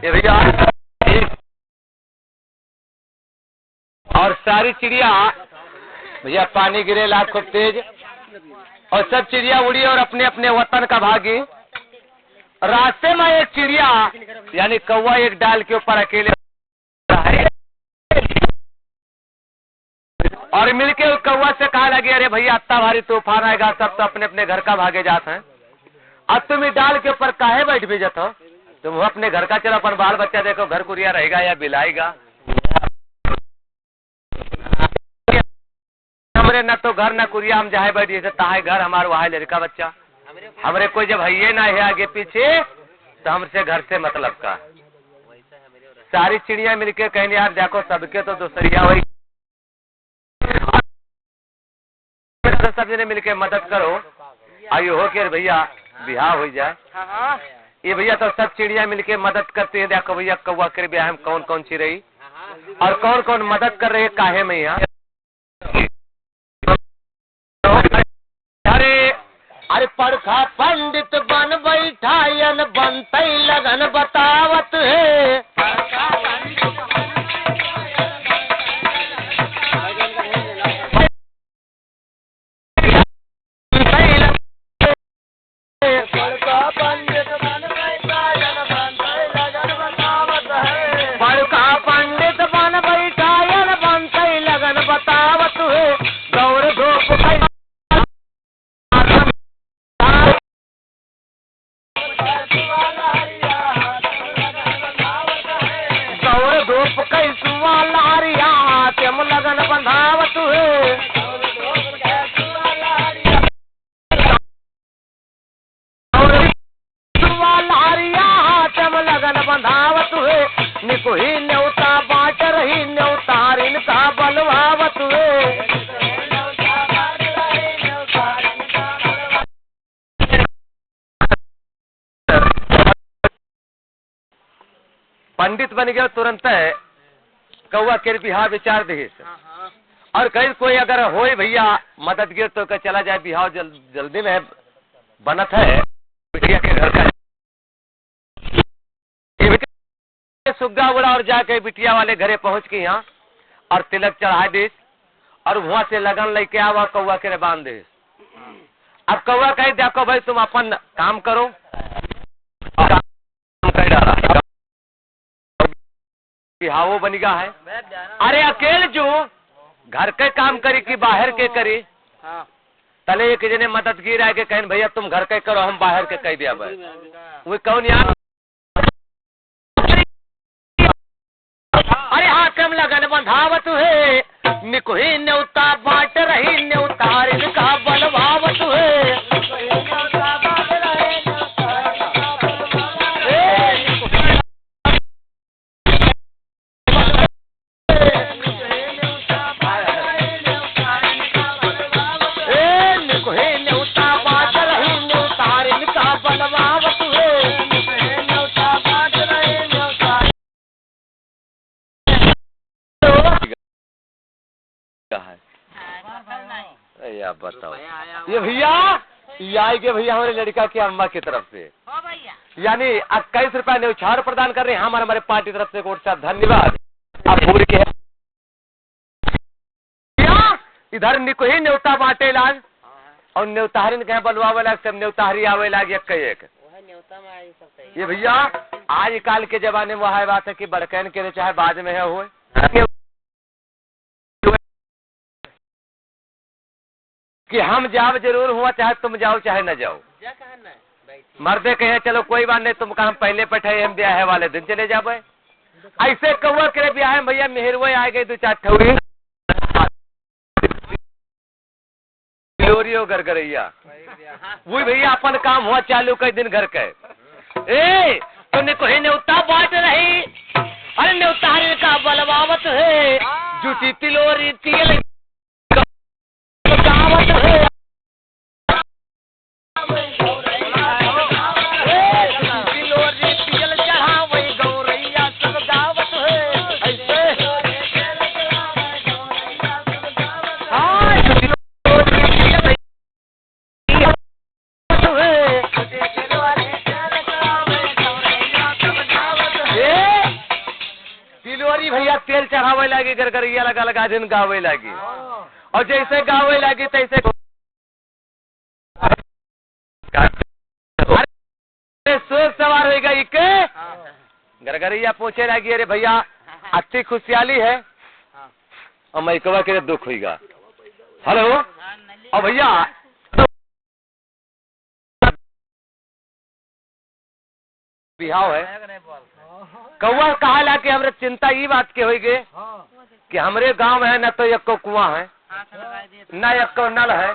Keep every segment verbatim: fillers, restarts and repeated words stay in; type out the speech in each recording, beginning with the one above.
ये भैया, और सारी चिड़िया, भैया, पानी गिरे लाग खूब तेज, और सब चिड़िया उड़ी और अपने अपने वतन का भागी। रास्ते में एक चिड़िया, यानी कौवा, एक डाल के ऊपर अकेले और मिलके उस कौवा से कहा लगे, "अरे भैया, इतना भारी तूफान आएगा, सब तो अपने अपने घर का भागे जात हैं, अब तुम इस डाल के ऊपर काहे बैठ भी जात हो? तुम अपने घर का चलो, अपन बाल बच्चा देखो, घर कुरिया रहेगा या बिलाएगा।" हमरे न तो घर न कुरिया, हम जहाँ बैठ, जैसे तहाँ घर हमार, वहाँ लड़का बच्चा, हमरे कोई जब हइये ना है आगे पीछे, तो हमसे घर से मतलब का। सारी चिड़िया मिलके कहने, "यार देखो, सबके तो दोसरिया वही।" सब जने मिलके मदद करो, आयु हो के भैया बिहाव हो जाए। हाँ, हाँ। ये भैया तो सब चिड़िया मिलके मदद करती है। देखो भैया, कौवा के बिहाव में कौन कौन चिरई और कौन कौन मदद कर रही है, काहे में यहाँ। अरे, अरे, बड़का पंडित बन बैठा, यन बनतई लगन बतावत है। बड़का पंडित बन बैठा, यन बनतई लगन बतावत है। दौड़ धूप कई दौड़ धूप कई सुआ लारिया, हाथे में लगन बंधावत है। सुआ लारिया, हाथे में लगन बंधावत है। निकुही नेवता बाट रही, नेवतारिन का बलवावत है। पंडित बन गयो, तुरंत कौवा के बिहाव विचार दिहिस। हाँ, हाँ। और कहीं कोई अगर होए भैया मददगीर तो कह चला जाए, बिहाव जल-, जल्दी में बनत है, बिटिया के घर का। ये बेटे सुग्गा उड़ा और जाके बिटिया वाले घरे पहुंच के यहाँ और तिलक चढ़ा दिस और वहां से लगन लेके आवा, कौवा के रे बांध दिस। अब कौवा कही, "देखो भाई, तुम अपन काम करो।" और काम कर डाला। बिहावो बनिगा है। अरे अकेल जो घर के काम करी कि बाहर के करी? हाँ। तले एक जने मददगीर आके कहन, "भैया तुम घर के करो, हम बाहर के कह दिया भाई।" वो कौन यार? अरे हाकम लगन बंधावत है, निकुही नेवता बाट रही, नेवतारिन का बलवावत है। का है? अरे, आप बताओ। ये भैया, ये आए के भैया हमारे लड़का के अम्मा की तरफ से। हो भैया। यानी इक्कीस रुपया न्यौछाड़ प्रदान कर रहे हैं हमारे, हमारे पार्टी तरफ से एक और साथ धन्यवाद। आप पूरी के इधर निकोही नेवता बांटे लाग और नेवताहरिन के यहाँ बलवावे लाग, सब नेवताहरी आवे लाग एक के एक। वह नेवता में आई सब कही। ये भैया, आजकल के जमाने में वह बात है कि बड़कैन के लिए चाहे बाद में है होए। कि हम जाब जरूर हुआ, चाहे तुम जाओ, चाहे न जाओ। जा कहाँ न, बैठी। मर्दे कहे, "चलो कोई बात नहीं, तुमका हम पहले बैठाए, हम ब्याह वाले दिन चले जाबे।" ऐसे कौआ के ब्याह में भैया मेहरुए आ गए, दो चार ठौरी। लोरियो गरगरैया। वो भैया अपन काम हुआ चालू कई दिन घर के। ए, तूने कोई नेवता बांट रही? अरे नेवतारी का बलवावत है। जूती तिलोरी तियल गावत है। चढ़ावे लागी, गरगरिया लगा लगा दिन गावे लागी। हाँ। और जैसे गावे लागी तैसे अरे सोर सवार होइगा इके। हाँ। गरगरिया पूछे लागी, "अरे भैया, अत्ती खुशियाली है?" हाँ। और मैकवा के दुख होइगा। हेलो, और भैया, बिहाव है। कौआ कहा ला कि हमरे चिंता ई बात के होइगे कि हमरे गांव में है ना तो एको कुआं है, ना एको नल है।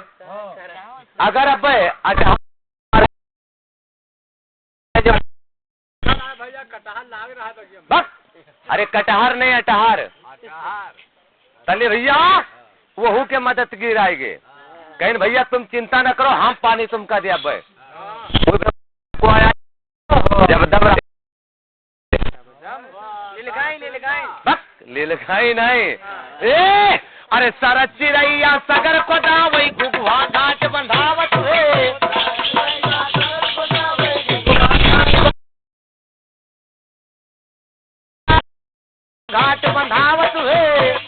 अगर अब अच्छा बस, अरे कटहर नहीं, अटहर। तले भैया, वहू के मदद गिराएगे। कहेन, "भैया, तुम चिंता न करो, हम पानी तुमका देबे।" वो को आया, जब दम रहा। लीलगाई, लीलगाई। बस, लीलगाई नहीं। ए, अरे सर चिरैया सगर खोदावै, घुघुआ घाट बंधावत है। घाट बंधावत है।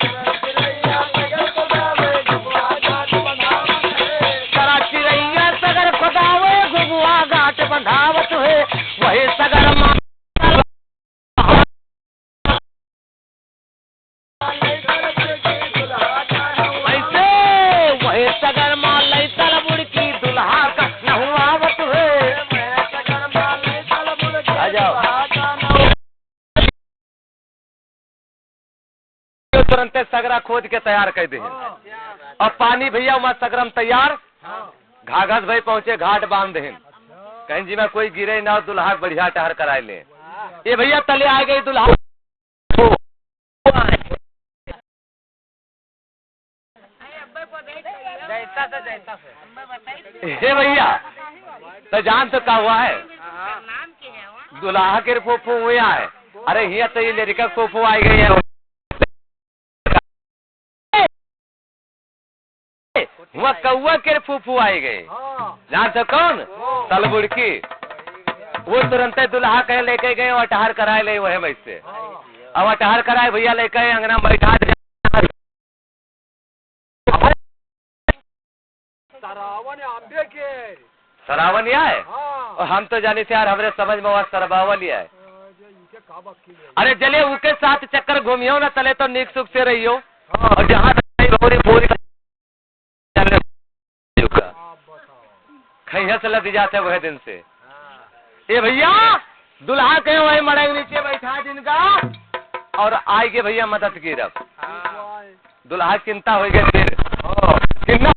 सरा चिरैया सगर खोदावे, घुघुआ घाट बंधावत है। वही सगर मा ऐसे वही सगर मा लैतल बुड़की दुल्हा का नहुआवत है। आ जाओ। तुरंते सगरा खोद के तैयार कर दे। अब पानी भैया वहाँ सगरम तैयार। घाघस भाई पहुँचे, घाट बांध देहिन। कहेन जी मैं कोई गिरे ना, दुल्हा बढ़िया टहर कराए ले। ए भैया, तले आ गई दुल्हा। जैसा से, जैसा से। हे भैया, तो जान तो का हुआ है? दुल्हा के फूफू हुआ है। अरे हिया तो ये लड़का फूफू आ गए हैं। हुआ कौआ के फूफू आए गए। हाँ। जान तो कौन? वो। तलबुड़की। वो तुरंते दुल्हा कहे लेके गए और अटहार कराए ले वहे में से। हाँ। अब अटहार कराए भैया लेके अंगना में बैठा दे। सरावन अम्बे के। सरावन या है? हाँ। और हम तो जानी थे यार, हमरे समझ में वह सरबावल या है। अरे, इनके का बक्की है? अरे, जले उके साथ चक्कर घूमियो ना, तले तो नीक सुख से रहियो। हाँ। और जहाँ तक गौरी पूरी खैया से लद जाते वह दिन से। ए भैया, दुल्हा के वही मड़ई नीचे बैठा जिनका, और आए के भैया मदद की रब। दुल्हा चिंता हो गई फिर। कितना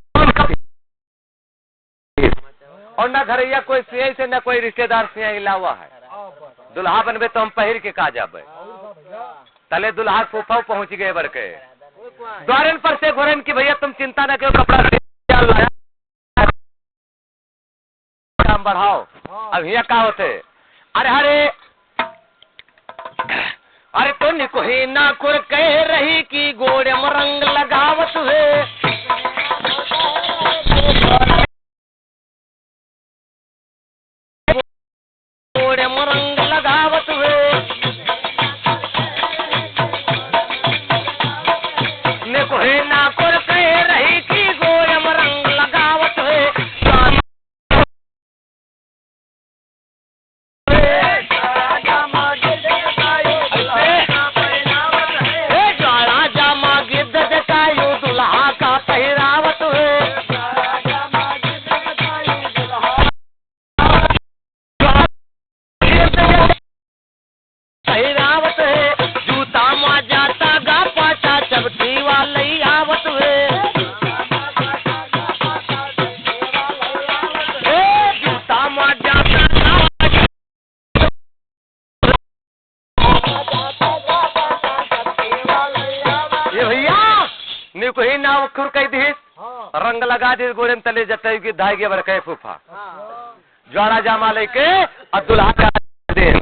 और ना घरैया कोई से, से ना कोई रिश्तेदार से अलावा है। दुल्हा बनबे तो हम पहिर के का जाबे। तले दुल्हा फूफा पहुँच गए बड़के। द्वारन पर से घोरन कि भैया तुम चिंता ना करो, कपड़ा सियाल लाया। काम बढ़ाओ। अब हिया का होते? अरे, अरे, अरे, तो निकोही ना खुर कह रही कि गोड़े में रंग लगावत है। गोड़े में रंग लगावत हुए। ने कोहे ना कोर कहे रही कि गोड़े में रंग लगावत हुए। ए, जाड़ा जामा गिद्ध जटायु दुल्हा का पहिरावत हुए। पहिरावत है, जूता माजा तागा पाटा, चपटी वालई आवत है। ए, जूता माजा तागा ये भैया, निकोही ना उखुर कह दिहिस, हाँ। रंग लगा दिहिस गोड़े में तले जटायु की धाई के बड़के फूफा। हाँ। ज्वाड़ा जामा लेके और दुल्हा का दे।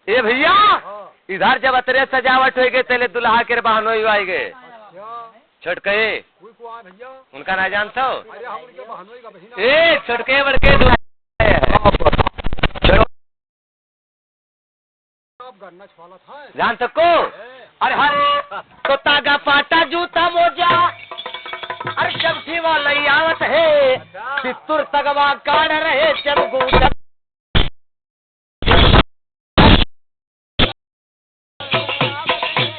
ए भैया, हाँ। इधर जब अतरे सजावट होइ गए, तले दुल्हा के बहनोई आई गए। अच्छा। छोटके। कोई को आ भैया? उनका ना जानत हो? अरे, हम उनके बहनोई का बहिन ए, छोटके बड़के दुल्हा। छोट- जान सको? अरे हरे तो तागा पाटा जूता मोजा, अरे चमठी वाला ही आवत है। पित्तुर तगवा काढ़ रहे चमगूदर।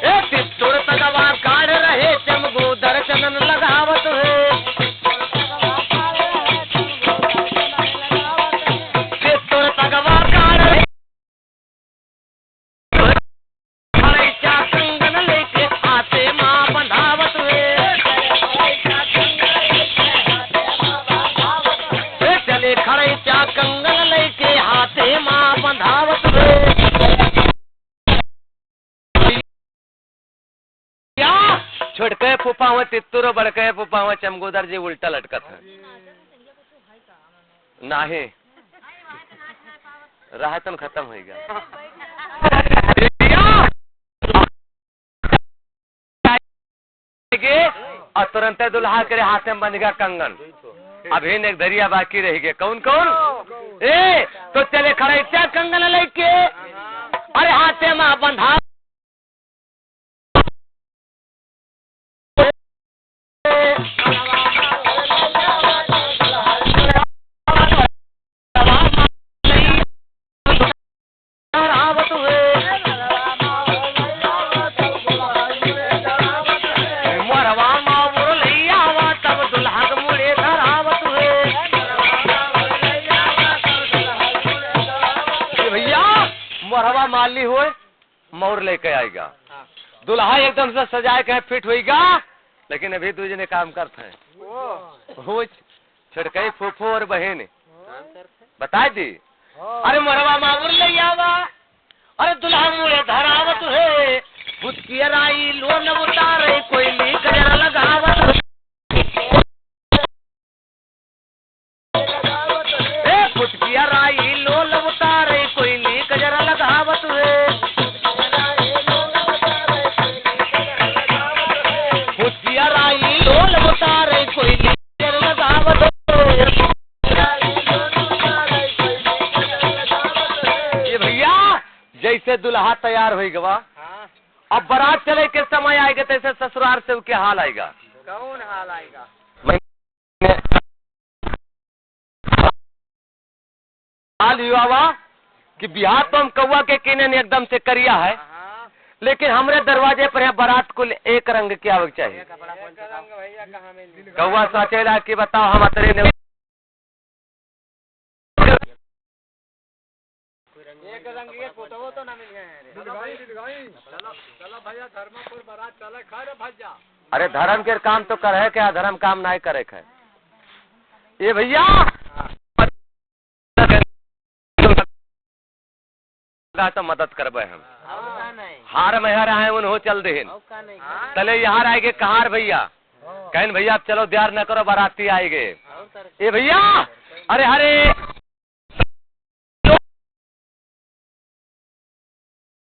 ए पित्तुर तगवा काढ़ रहे चमगूदर चनन लगावत है। पित्तुर तगवा काढ़ रहे खरैचा कंगन लेके हाथे मा बंधावत हुए। ए, चले खरैचा कंगन लेके हाथे मा बंधावत हुए। या, छोटके फूफा हुआ तित्तुर, बड़के फूफा हुआ चमगोदर जी उल्टा लटकत है। नाही। राहतन खतम होइगा। और तुरंते दुल्हा के हाथे में बंध गया कंगन। अभी एक धरिया बाकी रह गए। कौन कौन? ए, तो चले खरैचा कंगन लेके, अरे हाथे में बंधा ए भैया, मोरवा माली होए, मौर लेके आएगा। हाँ। दुल्हा एकदम से सजाए के फिट होइगा, लेकिन अभी दू जने काम करत हैं। ओ। हुच, छोटकई फूफू और बहिन। हाँ। बताई दी। हाँ। अरे मोरवा माउर ले आवा, अरे दुल्हा मुड़े धरावत है, भुतकिया राई लोन उतारे, कोयली गजरा लगावत है। ए, फुटकिया राई लोल उतारे, कोयली गजरा लगावत है। फुटकिया राई लोल उतारे, कोयली गजरा लगावत है। ए भैया, जैसे दुल्हा तैयार होइ गवा, हाँ। अब बारात चले के समय आएगा, तैसे ससुरार से उके हाल आएगा। कौन हाल आएगा? हाल युवा बा कि बिहार तो हम कौआ के कीने एकदम से करिया है, हाँ। लेकिन हमरे दरवाजे पर यहाँ बारात कुल एक रंग के आवे के चाहिए। एक रंग भैया कहाँ मिली? कौआ सोचेला कि बताओ हम अतरे ने एक रंग के फोटो तो ना मिल गए हैं रे। मिल गई, मिल गई। चलो, चलो भैया, धर्मपुर बारात चले, खा रे भैया। अरे धर्म के काम तो करे है क्या, धर्म काम नहीं करे है। ए भैया, का तो मदद करबे हम। और का नहीं? हार में हर आए उन्हों चल देहिन। और का नहीं? तले यहाँ आए के कहार भैया, कहन भैया, अब चलो, द्यार न करो, बाराती आएगे। ए भैया, अरे, अरे,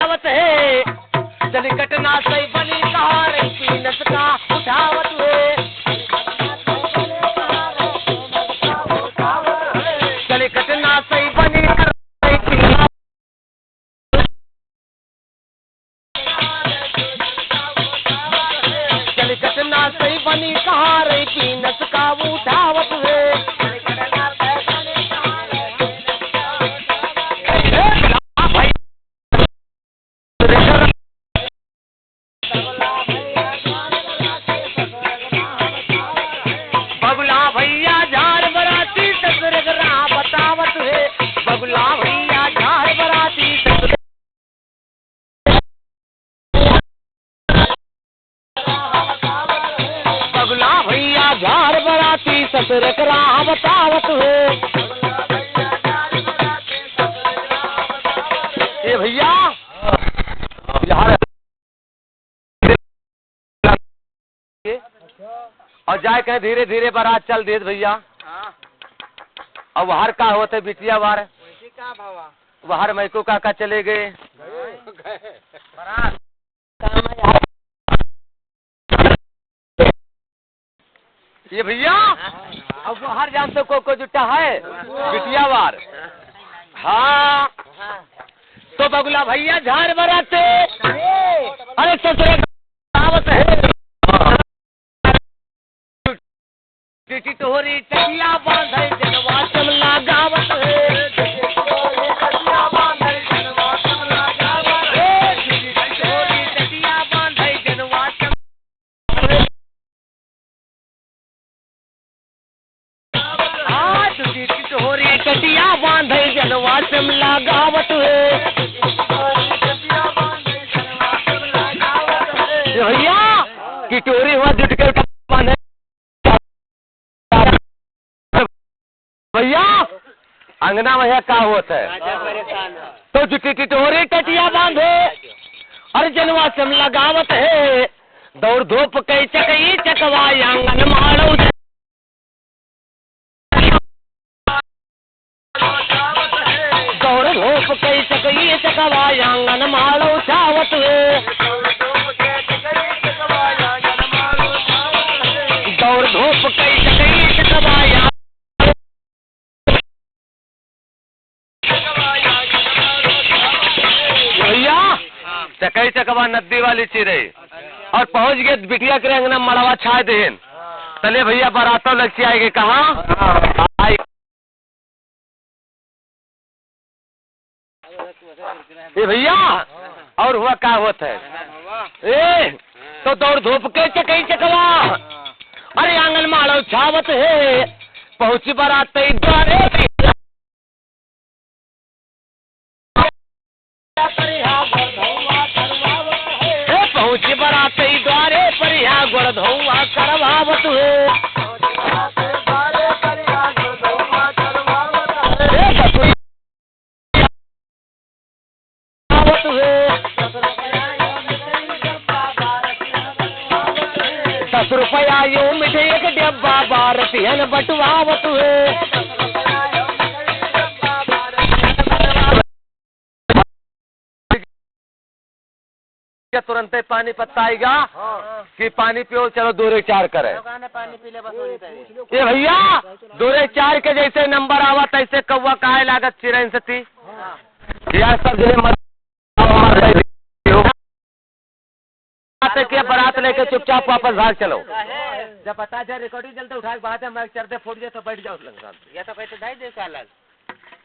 आवत है, चली कटना सही बनी कहार, पीनस का उठावत है। चली कटना सही बनी कर चल कटना सही बनी कहार, पीनस का उठावत है। बगुला भैया झार बराती ससुर के राह बतावत है। बगुला भैया झार बराती ससुर बगुला भैया झार बराती ससुर के राह बतावत है। ए भैया, झार और जाए कहे धीरे धीरे बारात चल देत भैया। हाँ। अब वहर का होत है बिटिया वार? वैसे का भावा? वहर मैको काका चले गए। गए। बारात। ए भैया, अब वहर जान तो को, को जुटा है बिटिया वार। हाँ। तो बगुला भैया झार बराते, अरे ससुरे गावत है। टिटोरी टटिया बांधे जनवा चमला गावत है। टिटोरी टटिया बांधे जनवा चमला गावत है। टिटोरी टटिया बांधे जनवा चमला। आज टिटोरी टटिया बांधे जनवा चमला गावत है। ये भैया, टिटोरी हुआ जुट के बांधे। भैया, अंगना में का होत है? राजा परेशान है। तो जुटी टिटोरी टटिया बांधे, अरे जनवा चमला गावत है। दौड़ धूप कई चकई चकवा आंगन माड़ो। दौड़ धूप कई चकई चकवा आंगन माड़ो छावत है। दौड़ धूप कई चकई चकवा आंगन भैया, चकई चकवा नदी वाली चिरई और पहुंच गए बिटिया के अंगना मड़वा छाए देहन। तले भैया बरातो लग के आएगे कहाँ? आई। ए भैया, और हुआ का होत है? ए, तो दौड़ धूप के चकई चकवा, अरे आंगन माड़ो छावत है, पहुँची बरात द्वारे। ए, पहुँची बरात द्वारे, परिहा गोड़ धोआ करवावत है। ए, ससुर आवत है। दस रुपया यो मिठाई एक डब्बा बारतियन बटवावत है। क्या तुरंते पानी पत्ता आएगा कि पानी पियो, चलो दो रे चार करे। लोगाने पानी पी ले बस, वही तरी। ए भैया, दो रे चार के जैसे नंबर आवा तैसे कौवा काहे लागत चिरैन सती? हाँ। यार सब जने मर-, आते के बरात लेके चुपचाप वापस भाग चलो। जब बता जा recording चलते उठा के बात है, मैं चढ़ते फूट जाए तो बैठ जाओ लंग साथ। या तो कहते दाई दे साला।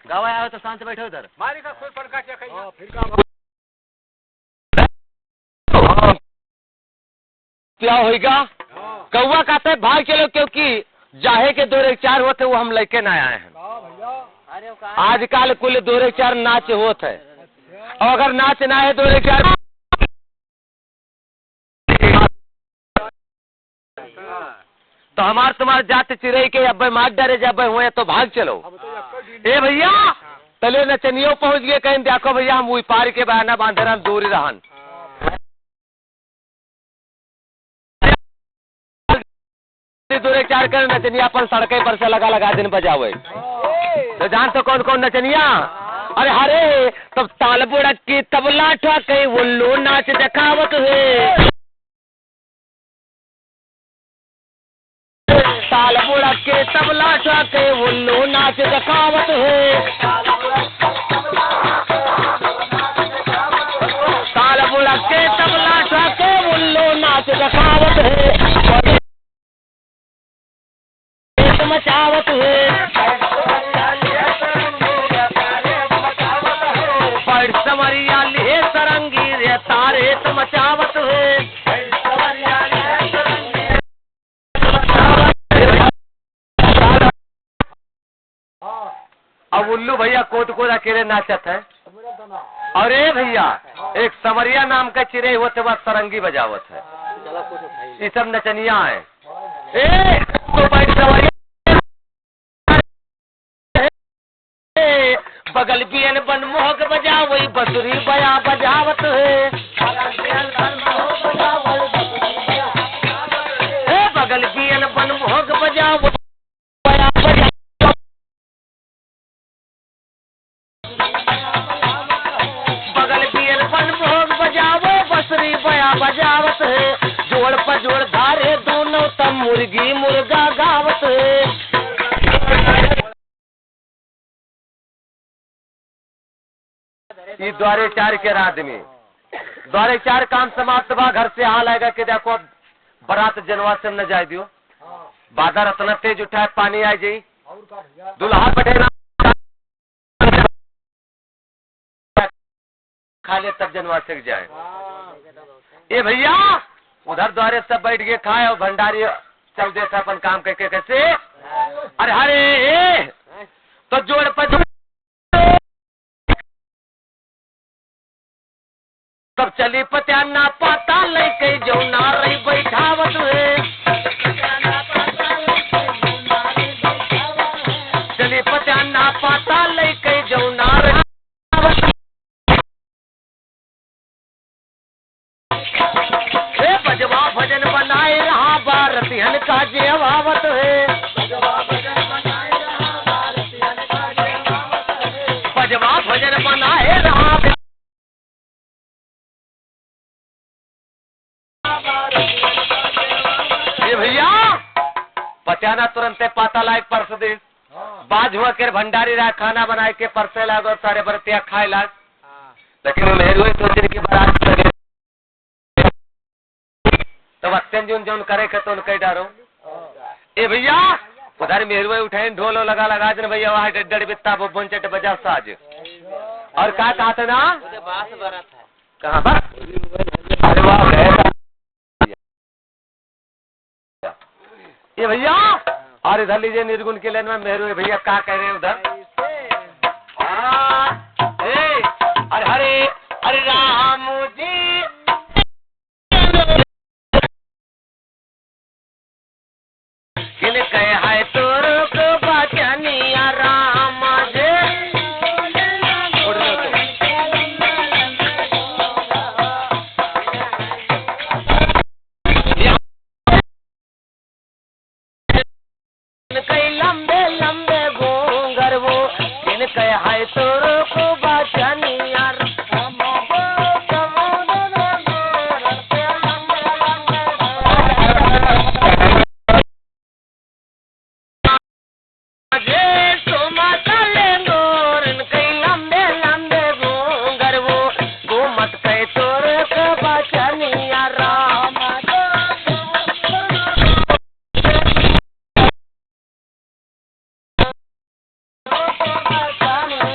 गावा आओ तो शांत बैठो इधर। मारी का कोई पंखा चेक है। हाँ, फिर का क्या होइगा? कौवा कहते भाग चलो, क्योंकि जाहे के दो रे चार होत है, वो हम लेके ना आए हैं। अरे वो कहाँ आजकल कुल दो रे चार नाच होत है, और अगर नाच ना है दो रे चार तो हमार तुम्हार जात चिरई के अब्बे मार डरे जब हुए तो भाग चलो। ए भैया, तले नचनियो पहुँच गए, कहीं देखो भैया हम वही पार के बहाना बांधे रहन, दूर रहन। दूर एक चार कर नचनिया अपन सड़के पर से लगा लगा दिन बजावे। तो जान तो कौन कौन नचनिया? अरे हरे, तब ताल बुड़क की तबला ठा के उल्लू नाच देखावत है। ताल बुड़क के तबला ठा के उल्लू नाच देखावत है। ताल बुड़क के तबला ठा के उल्लू नाच देखावत है। मचावत है। पैर समरिया लिहे सरंगी रे तारे तो मचावत है। अब उल्लू भैया कोट कोट अकेले नाचत है। और ए भैया, एक समरिया नाम का चिरई होत बा, सरंगी बजावत है। ये सब नचनिया है। ए, तो भाई समरिया, ए, बगल बियन बन मोहक बजावई बसुरी बया बजावत है। ए, बगल बियन बन मोहक बजावई बगल बियन बन भोग बजावे, बसरी बया बजावत है। जोड़ पर जोड़ धारे दोनों तम मुर्गी मुर्गा गावत है। ई द्वारे चार के आदमी, द्वारे चार काम समाप्त बा। घर से हाल आएगा कि देखो, अब बारात जनवा से न जाए दियो। बादर अतना तेज उठाए, पानी आ जाई। दुल्हा बैठे ना, खा ले तब जनवा से जाए। ए भैया, उधर द्वारे सब बैठ के खाए और भंडारी चल देता अपन काम करके। कैसे? अरे हरे, ए, तो जोड़ पर जोड़। तब चली पत्या ना पाता लइके जौना रही बैठावत है। चली पत्या ना पाता लइके जौना रही। ए बजवा भजन बनाए रहा, बारतियन का जेवावत है। बजवा भजन बनाए रहा। ए भैया, पत्या ना तुरंते पाता लायक परस दे। बाज हुआ के भंडारी रहा, खाना बनाए के परसे लाग और सारे बरतिया खाए लाग। लेकिन मेहरुए सोचे कि बारात लगे। तब अत्यन जौन जौन करे के तो उनके डारो। ए भैया, उधर मेहरुए उठाइन ढोल लगा लगा जन भैया, वहाँ डड्डड़ बित्ता बोबन चट बजा साज। और का कहते ना? कहाँ बा? अरे वाह, ए भैया, और इधर लीजिए निर्गुण के लेन में मेहरू है भैया, का कह रहे हैं उधर? हाँ, ए, अरे हरे, अरे राम जी। किन कहे है तोरो को बचनिया राम जी। कई लंबे लंबे घूंघर वो, इनके है तोरो को बचनिया। जे सुमत लेंगोरन कई लंबे लंबे घूंघर वो, घूमत कई तोरे के बचनिया राम।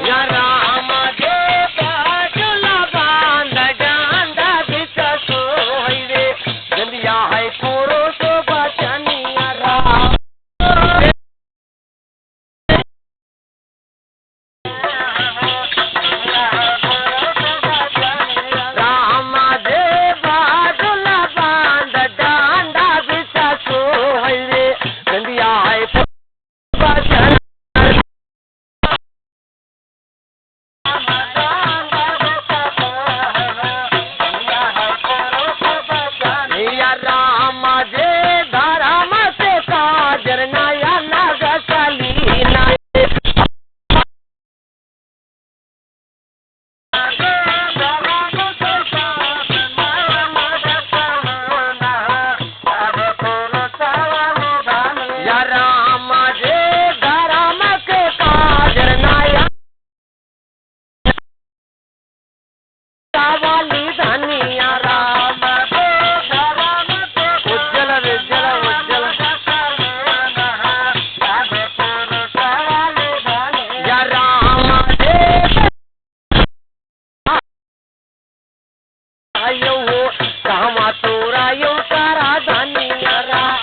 या राम जे बाजुला बांध डांडा बिच सोई रे, गंदिया है पुरुष बचनिया राम। राम जे बाजुला बांध डांडा बिच सोई रे, गंदिया है या राम जे धर्म से काजर नया नग सलीना। या राम जे धर्म के काजर नया वाली धनिया राम। उज्जल उज्जल उज्जल। या राम जे आयो हो, कहमा तोरा यो करा धनिया राम।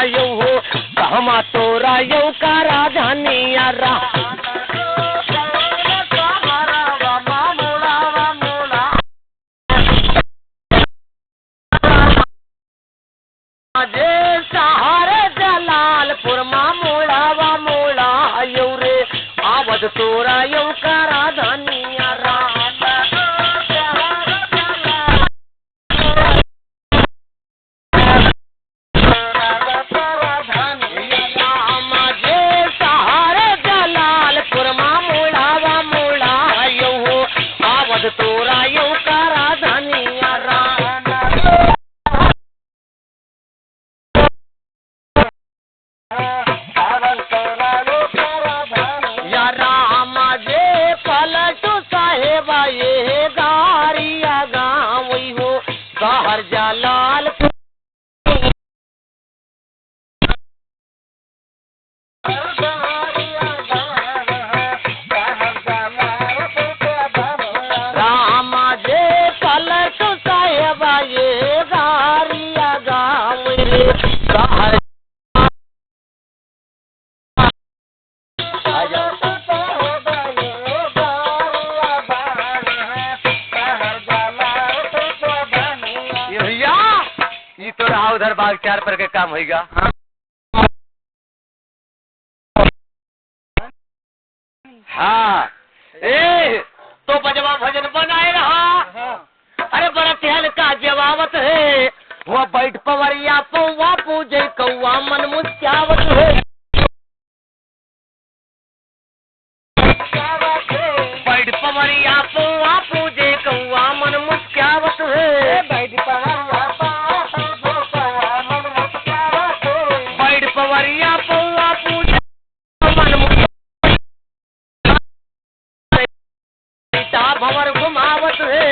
आयो हो, कहमा तोरा यो करा धनिया राम। जे सहारे जलालपुर मा मुड़ावा मुड़ायो रे, आवत तोरा यो करा धनिया राम। राम जे सहारे जलालपुर मा मुड़ावा मुड़ायो, आवत तोरा यो करा दरबार चार पर के काम होइगा। हाँ। ए, तो बजवा भजन बनाए रहा। अरे बरत हल्का जवावत है, हुआ बैठ पवरिया पौवा पूजे कौवा मन मुस्कावत है। बैठ पवरिया पौवा पूजे कौवा मन मुस्कावत है। बैठ पवरिया पौवा पूजे कौवा मन मुस्कावत है। बैठ पवरिया पौवा पूजे मन मुस्कावत है। रैता भंवर घुमावत है।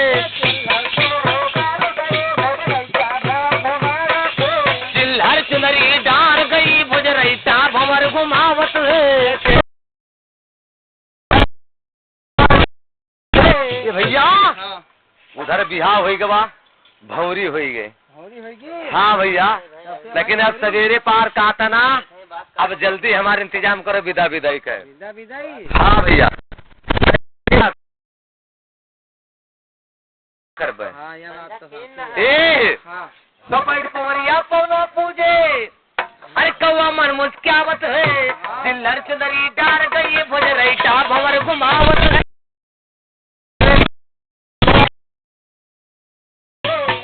चिल्हर चुनरी डार गई भुज रैता भंवर घुमावत है। ए भैया, हाँ। उधर बिहाव होई गवा, भौरी होई गए। भौरी होई गई? हाँ भैया, तब तो लेकिन अब सवेरे पार काटना, अब जल्दी हमारे इंतजाम करो विदा विदाई का। विदा विदाई? हाँ भैया। करबे। हाँ, ये बात तो सच है। ए, हाँ। तो बैठ पवरिया पौवा पूजे, अरे कौवा मन मुस्कावत है, चिल्हर चुनरी डार गई भुज रैता भंवर घुमावत है।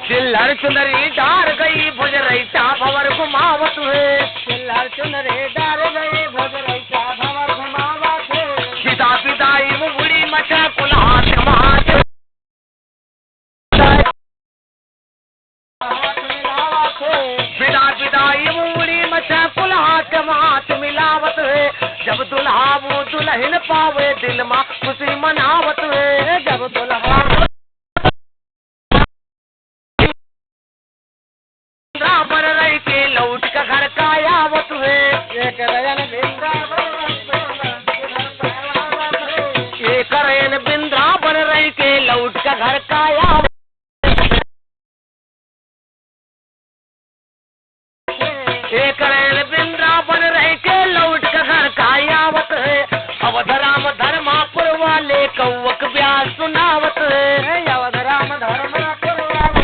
चिल्हर चुनरी डार गई भुज रैता भंवर घुमावत है। चिल्हर चुनरी डार गई भुज रैता भंवर घुमावत है। विदा विदाई मुड़ी मचा कुल हाथ माथ। विदा विदाई मुड़ी मचा कुल हाथ माथ मिलावत है। जब दुल्हा वो दुल्हन पावे दिल मा खुशी मनावत है। जब दुल्हा वृंदावन रह के लौट के घर का आवत है। एक रयन वृंदावन रह के लौट के घर का आवत है। एक रयन वृंदावन रह के लौट के घर का आवत। एक रयन वृंदावन रह के लौट के घर का आवत है। अवध राम धर्मापुर वाले कौवक ब्याह सुनावत है। अवध राम धर्मापुर वाले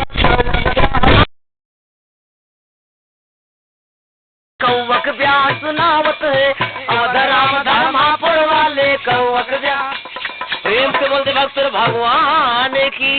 कौवक ब्याह सुनावत है, अवध राम धर्मापुर वाले कौवक ब्याह। प्रेम से बोल दे भक्त भगवान की।